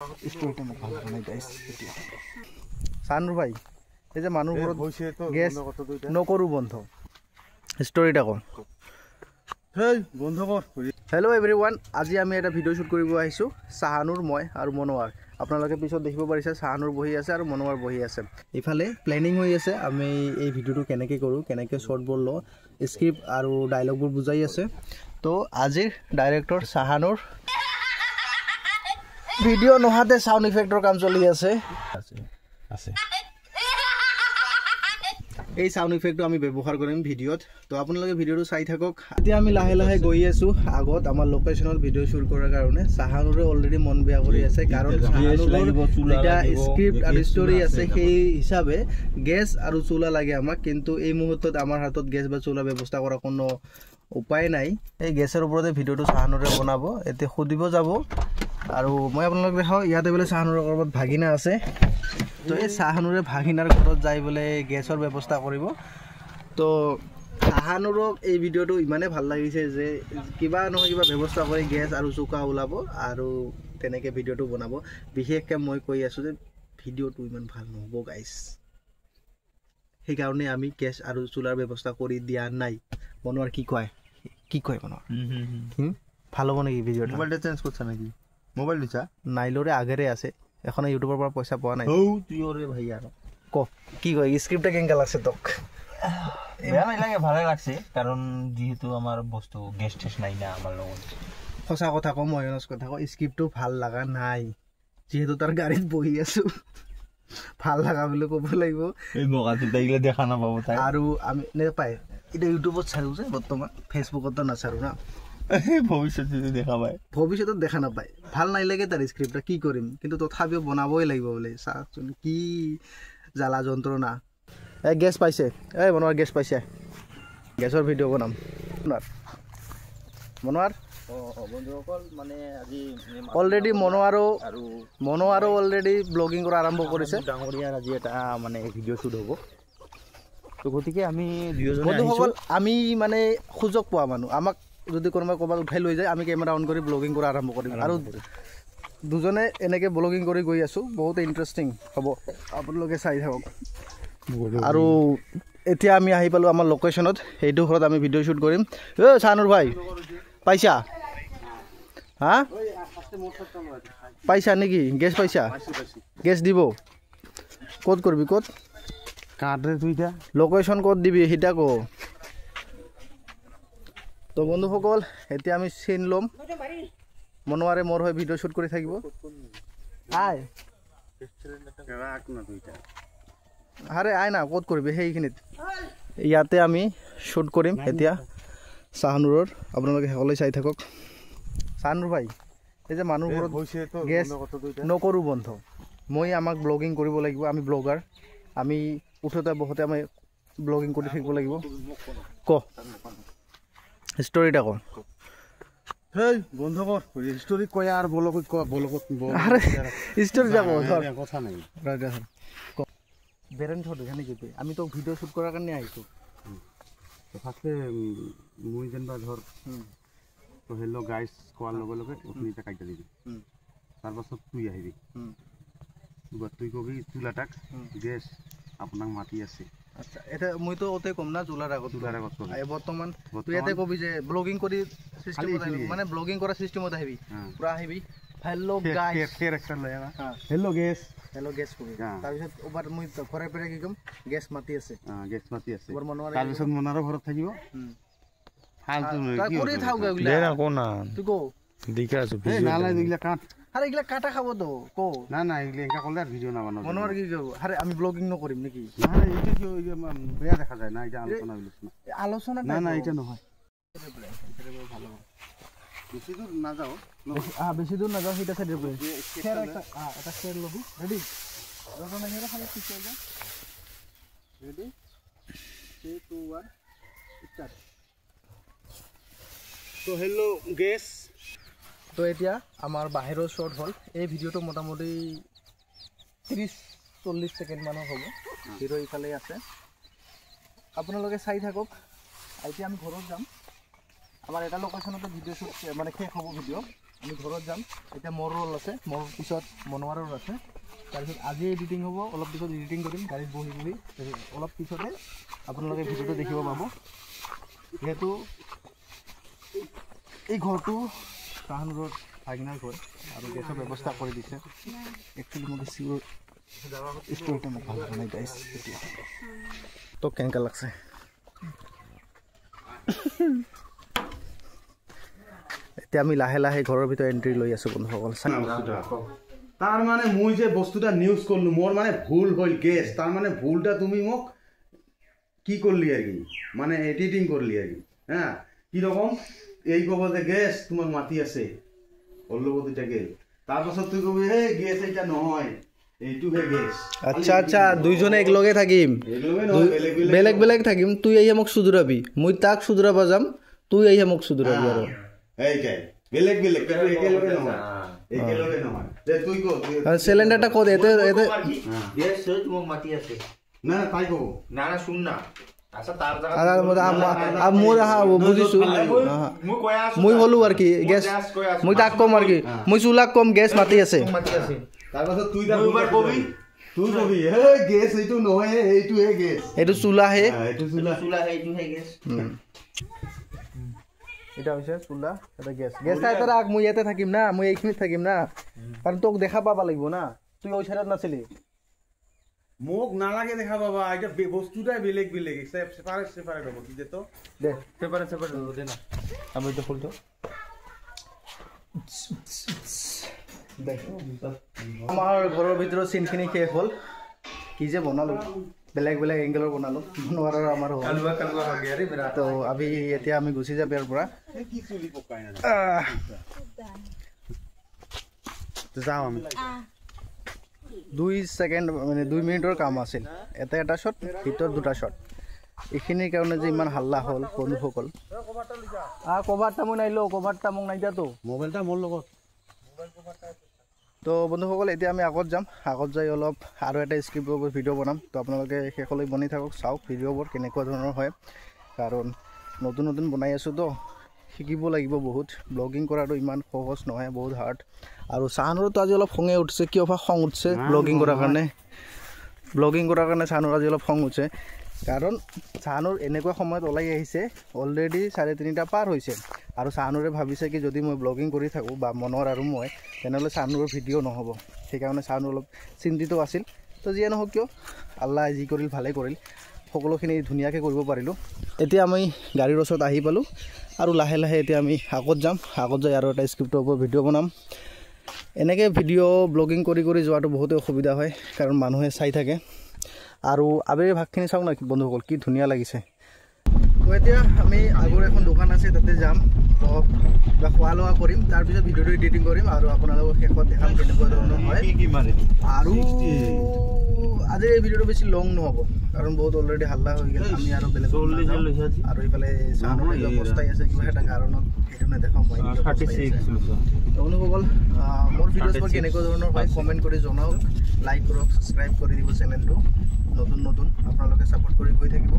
ষ্টৰিটো মোক ভাল লগা নাই গাইছ। এতিয়া চানুৰ ভাই, এই যে মানুহ ঘৰত গেছ নকৰোঁ বন্ধ, ষ্টৰিটা ক। বন্ধ কৰ। হেল্ল' এভৰি ওৱান, আজি আমি এটা ভিডিঅ' শ্বুট কৰিব আহিছোঁ, চাহানুৰ, মই আৰু মনোৱাৰ। আপোনালোকে পিছত দেখিব পাৰিছে, চাহানুৰ বহি আছে আৰু মনোৱাৰ বহি আছে। ইফালে প্লেনিং হৈ আছে, আমি এই ভিডিঅ'টো কেনেকৈ কৰোঁ, কেনেকৈ শ্বৰ্টবোৰ লওঁ, স্ক্ৰিপ্ট আৰু ডাইলগবোৰ বুজাই আছে। তো আজিৰ ডাইৰেক্টৰ চাহানুৰ, ভিডিঅ' নোহাতে চাউণ্ড ইফেক্টৰ কাম চলি আছে। আছে। এই চাউণ্ড ইফেক্টটো আমি ব্যৱহাৰ কৰিম ভিডিঅ'ত। তো আপোনালোকে ভিডিঅ'টো চাই থাকক। এতিয়া আমি লাহে লাহে গৈ আছোঁ আগত আমাৰ লোকেশ্যনত ভিডিঅ' শ্বুট কৰাৰ কাৰণে। চাহানুৰে অলৰেডি মন বেয়া কৰি আছে, কাৰণ যেতিয়া স্ক্ৰিপ্ট আৰু ষ্টৰি আছে সেই হিচাপে গেছ আৰু চোলা লাগে আমাক, কিন্তু এই মুহূৰ্তত আমাৰ হাতত গেছ বা চোলা ব্যৱস্থা কৰাৰ কোনো উপায় নাই। এই গেছৰ ওপৰতে ভিডিঅ'টো চাহানুৰে বনাব, এতিয়া সুধিব যাব। আৰু মই আপোনালোক দেখাওঁ, ইয়াতে বোলে চাহানুৰৰ ক'ৰবাত ভাগিনা আছে। তো এই চাহানুৰে ভাগিনাৰ ঘৰত যাই বোলে গেছৰ ব্যৱস্থা কৰিব। তো চাহানুৰক এই ভিডিঅ'টো ইমানেই ভাল লাগিছে যে কিবা নহয় কিবা ব্যৱস্থা কৰি গেছ আৰু চোকা ওলাব আৰু তেনেকৈ ভিডিঅ'টো বনাব। বিশেষকৈ মই কৈ আছোঁ যে ভিডিঅ'টো ইমান ভাল নহ'ব গাইছ, সেইকাৰণে আমি গেছ আৰু চোলাৰ ব্যৱস্থা কৰি দিয়া নাই। মনোৱাৰ কি কয়, কি কয় মনোৱাৰ, ভাল হ'ব নেকি ভিডিঅ'টো? মোবাইলটা চেঞ্জ কৰছে নাকি? মোবাইল দিছা? নাইলৰে আগেৰে আছে, এখনো ইউটিউবৰ পৰা পইচা পোৱা নাই। তুই ওৰে ভাই আৰু ক কি কয়, স্ক্ৰিপ্টটা কেনেকা লাগছে তোক? বেয়া নালাগে, ভালে লাগছে, কাৰণ যিহেতু আমাৰ বস্তু গেছ টেছ নাই না আমাৰ লগত। সঁচা কথা কওঁ, মই কথা কওঁ, স্ক্ৰিপ্টটো ভাল লগা নাই, যিহেতু তাৰ গাড়ীত বহি আছো, ভাল লগা বুলি ক'ব লাগিব। এই বগা দেখা নাপাব। আৰু আমি নেপায় এতিয়া ইউটিউবত চাৰো যে, বৰ্তমান ফেচবুকতো নাচাৰো না। ভৱিষ্যতে দেখা পায়, ভৱিষ্যতত দেখা নাপায়। ভাল নালাগে তাৰ স্ক্ৰিপ্টটা, কি কৰিম, কিন্তু তথাপিও বনাবই লাগিব বোলে। চাওকচোন কি জ্বালা যন্ত্ৰণা। এই গেছ পাইছে, এই বনোৱাৰ গেছ পাইছে, গেছৰ ভিডিঅ' বনাম। মনোৱাৰ বন্ধুসকল, মানে আজি অলৰেডি মনোৱাৰো মনোৱাৰো অলৰেডি ব্লগিং কৰা আৰম্ভ কৰিছে। ডাঙৰীয়াৰ আজি এটা মানে ভিডিঅ' শ্বুট হ'ব, তো গতিকে আমি দুয়োজনে বন্ধুসকল, আমি মানে সুযোগ পোৱা মানুহ, আমাক যদি কোনোবাই ক'ৰবাত উঠাই লৈ যায়, আমি কেমেৰা অন কৰি ব্লগিং কৰা আৰম্ভ কৰিম। আৰু দুজনে এনেকৈ ব্লগিং কৰি গৈ আছোঁ, বহুত ইণ্টাৰেষ্টিং হ'ব, আপোনালোকে চাই থাকক। আৰু এতিয়া আমি আহি পালোঁ আমাৰ লোকেশ্যনত, সেইটো ঘৰত আমি ভিডিঅ' শ্বুট কৰিম। অ' চানুৰ ভাই, পাইছা? হা, পাইছা নেকি? গেছ পাইছা? গেছ দিব ক'ত কৰিবি? ক'ত লোকেশ্যন ক'ত দিবি সেইটা ক। তো বন্ধুসকল, এতিয়া আমি চিন ল'ম, মনোৱাৰে মোৰ হৈ ভিডিঅ' শ্বুট কৰি থাকিব। আয় আৰে আয় না, ক'ত কৰিবি? সেইখিনিত ইয়াতে আমি শ্বুট কৰিম এতিয়া চাহানুৰৰ। আপোনালোকে সকলোৱে চাই থাকক। চাহানুৰ ভাই, এই যে মানুহ ঘৰত গেছ নকৰোঁ বন্ধ, মই আমাক ব্লগিং কৰিব লাগিব, আমি ব্লগাৰ, আমি উঠোতে বহোতে আমি ব্লগিং কৰি থাকিব লাগিব। ক ষ্টৰিটা ক। বন্ধ কৰ, ষ্টৰি কয় আৰু বলকত ক, বলকত আৰে ষ্টৰিটা ক, ধৰ কথা নাই। বেৰেন থ এখানে কি আমি তো ভিডিঅ' শ্বুট কৰাৰ কাৰণে আহিছোঁ। ফাৰ্ষ্টে মই যেনিবা ধৰ তো হেল্ল' গাইছ কোৱাৰ লগে লগে আপুনি এটা কাটি দিবি, তাৰপাছত তুই আহিবি, তুই কবি চোলাটাক গেছ আপোনাক মাতি আছে। আচ্ছা, এটা মইতো ওতে কম না, চুলাৰ আগত, চুলাৰ আগত কবি। বৰ্তমান তুই ইয়াতে কবি যে ব্লগিং কৰি চিষ্টেমত আহিবি, মানে ব্লগিং কৰা চিষ্টেমত আহিবি, পুৰা আহিবি, হেল্ল' গাইছ, কেৰেক্টাৰ লৈ আহা, হেল্ল' গেছ, হেল্ল' গেছ কবি। তাৰপিছত ওবাৰ মই ঘৰে পেৰে কি কম, গেছ মাতি আছে, গেছ মাতি আছে। তাৰপিছত মনাৰো ঘৰত থাকিব। ফালতু তই কৰি থাক দে না, কো না তুই কো, দেখে আছো। এই নালাগে, এইগিলা কাট। আৰে এইগিলা কাটা খাব তো কো। না না, এইগিলা এনেকা ক'লে আৰু ভিডিঅ' নাবানাও। মনোৱাৰ কি কৰিব? আৰে আমি ব্লগিং নকৰিম নেকি? না না, এইটো কিয় বেয়া দেখা যায় না, এটা আলোচনা আলোচনা আলোচনা না না, এটা নহয়, বেছি দূৰ নাযাওঁ, বেছি দূৰ নাযাওঁ, সেইটা চাইডে এটা এটা খেৰ ল'বি। ৰেডি? Ready, 3 2 1 start. তো হেল্ল' গেছ। তো এতিয়া আমাৰ বাহিৰৰ শ্বট হ'ল। এই ভিডিঅ'টো মোটামুটি 30-40 ছেকেণ্ড মানৰ হ'ব। হিৰ' ইফালে আছে, আপোনালোকে চাই থাকক। এতিয়া আমি ঘৰত যাম, আমাৰ এটা লোকেশ্যনতে ভিডিঅ' শ্বুট মানে শেষ হ'ব ভিডিঅ'। আমি ঘৰত যাম। এতিয়া মোৰ ৰোল আছে, মোৰ পিছত মনোৱাৰৰ আছে, তাৰপিছত আজি এডিটিং হ'ব, অলপ পিছত এডিটিং কৰিম গাড়ীত বহি বহি। অলপ পিছতে আপোনালোকে ভিডিঅ'টো দেখিব পাব। যিহেতু এই ঘৰটো তাহানুৰৰ ভাগিনাৰ ঘৰ আৰু গেছৰ ব্যৱস্থা কৰি দিছে। একচুৱেলি মোক চিঞৰ ষ্টৰিটো মোক ভাল লগা নাই গাইছ। এতিয়া তোক কেনেকুৱা লাগছে? এতিয়া আমি লাহে লাহে ঘৰৰ ভিতৰত এণ্ট্ৰি লৈ আছোঁ বন্ধুসকল। তাৰ মানে মই যে বস্তুটা নিউজ কৰিলোঁ, মোৰ মানে ভুল হ'ল গেছ। তাৰ মানে ভুলটা তুমি মোক কি কৰিলি আৰু কি, মানে এডিটিং কৰিলি আৰু কি, হা কিৰকম এই ক'ব যে গেছ তোমাক মাতি আছে, ওৰ লগত এতিয়া গেল। তাৰপাছত তুই কবি হে গেছ এইটা নহয়, এইটোহে গেছ। আচ্ছা আচ্ছা, দুইজনে একেলগে থাকিম, বেলেগ বেলেগ থাকিম। তুই আহিয়ে মোক শুধৰাবি, মই তাক শুধৰাব যাম, তুই আহিয়ে মোক শুধৰাবি। আৰু এইটাই বেলেগ বেলেগ, একেলগে নহয়, একেলগে নহয়। দে তুই ক, চিলিণ্ডাৰটা ক'ত? এতে এতে গেছ তোমাক মাতি আছে। না না তাই কব না না শুন না। আচ্ছা তাৰ মোৰ বুজিছো, মই হলো আৰু কি গেছ, মই তাক কম আৰু কি, মই চুলাক কম গেছ মাতি আছে। তাৰপাছত তুই কবি, তুই কবি হে গেছ এইটো নহয়, এইটোহে গেছ, এইটো চুলাহে, এইটো চুলা, এইটোহে গেছ। এটা হৈছে চুলা, এটা গেছ। গেছ এটা ৰাখ, মই ইয়াতে থাকিম না, মই এইখিনিত থাকিম না, কাৰণ তোক দেখা পাব লাগিব না। তুই ওই চাইডত নাছিলি। মোক নালাগে দেখা পাবা, এটা বস্তুটাই বেলেগ বেলেগ, সেপারেট সেপারেট হ'ব। কি দে তো দে, সেপারেট সেপারেট হ'ব দে না। আমি এটা খুলতো দে। আমাৰ ঘৰৰ ভিতৰৰ চিনখিনি শেষ হ'ল। কি যে বনালোঁ, বেলেগ বেলেগ এংগেলৰ বনালোঁ, বনোৱাৰ আমাৰ হ'ল। তো আমি এতিয়া আমি গুচি যাম ইয়াৰ পৰা। যাওঁ আমি। 2 ছেকেণ্ড মানে 2 মিনিটৰ কাম আছিল। এটা এটা শ্বট, ভিতৰত দুটা শ্বট। এইখিনিৰ কাৰণে যে ইমান হাল্লা হ'ল বন্ধুসকল। কভাৰটা মই নাই লওঁ, কভাৰটা মোক নাই দিয়াতো, মোবাইলটা মোৰ লগত। তো বন্ধুসকল এতিয়া আমি আগত যাম, আগত যাই অলপ আৰু এটা স্ক্ৰিপ্টৰ ওপৰত ভিডিঅ' বনাম। তো আপোনালোকে শেষলৈ বনি থাকক, চাওক ভিডিঅ'বোৰ কেনেকুৱা ধৰণৰ হয়, কাৰণ নতুন নতুন বনাই আছোঁ তো শিকিব লাগিব বহুত। ব্লগিং কৰাটো ইমান সহজ নহয়, বহুত হাৰ্ড। আৰু চাহানুৰতো আজি অলপ খঙে উঠিছে, কিয় বা খং উঠিছে ব্লগিং কৰাৰ কাৰণে। ব্লগিং কৰাৰ কাৰণে চাহানুৰ আজি অলপ খং উঠিছে, কাৰণ চাহানুৰ এনেকুৱা সময়ত ওলাই আহিছে, অলৰেডি 3:30 পাৰ হৈছে। আৰু চাহানুৰে ভাবিছে কি যদি মই ব্লগিং কৰি থাকোঁ বা মনৰ আৰু মই, তেনেহ'লে চাহানুৰৰ ভিডিঅ' নহ'ব। সেইকাৰণে চাহানুৰ অলপ চিন্তিত আছিল। তো যিয়ে নহওক কিয়, আল্লাহ যি কৰিল ভালেই কৰিল, সকলোখিনি ধুনীয়াকৈ কৰিব পাৰিলোঁ। এতিয়া আমি গাড়ীৰ ওচৰত আহি পালোঁ আৰু লাহে লাহে এতিয়া আমি আগত যাম। আগত যাই আৰু এটা স্ক্ৰিপ্টৰ ওপৰত ভিডিঅ' বনাম। এনেকৈ ভিডিঅ' ব্লগিং কৰি কৰি যোৱাটো বহুতেই অসুবিধা হয়, কাৰণ মানুহে চাই থাকে। আৰু আবেলিৰ ভাগখিনি চাওক না বন্ধুসকল, কি ধুনীয়া লাগিছে। তো এতিয়া আমি আগৰ এখন দোকান আছে তাতে যাম, অলপ কিবা খোৱা লোৱা কৰিম, তাৰপিছত ভিডিঅ'টো এডিটিং কৰিম আৰু আপোনালোকক শেষত দেখাম কেনেকুৱা ধৰণৰ হয়। আৰু আজিৰ এই ভিডিঅ'টো বেছি লং নহ'ব, কাৰণ বহুত অলৰেডি হাল্লা হৈ গ'ল। আমি আৰু বেলেগ আৰু এইফালে চাহ আছে কিবা এটা কাৰণত, সেইটো নেদেখাওঁ মই। বন্ধুসকল মোৰ ভিডিঅ'বোৰ কেনেকুৱা ধৰণৰ হয় কমেণ্ট কৰি জনাওক, লাইক কৰক, ছাবস্ক্ৰাইব কৰি দিব চেনেলটো। নতুন নতুন আপোনালোকে ছাপোৰ্ট কৰি গৈ থাকিব।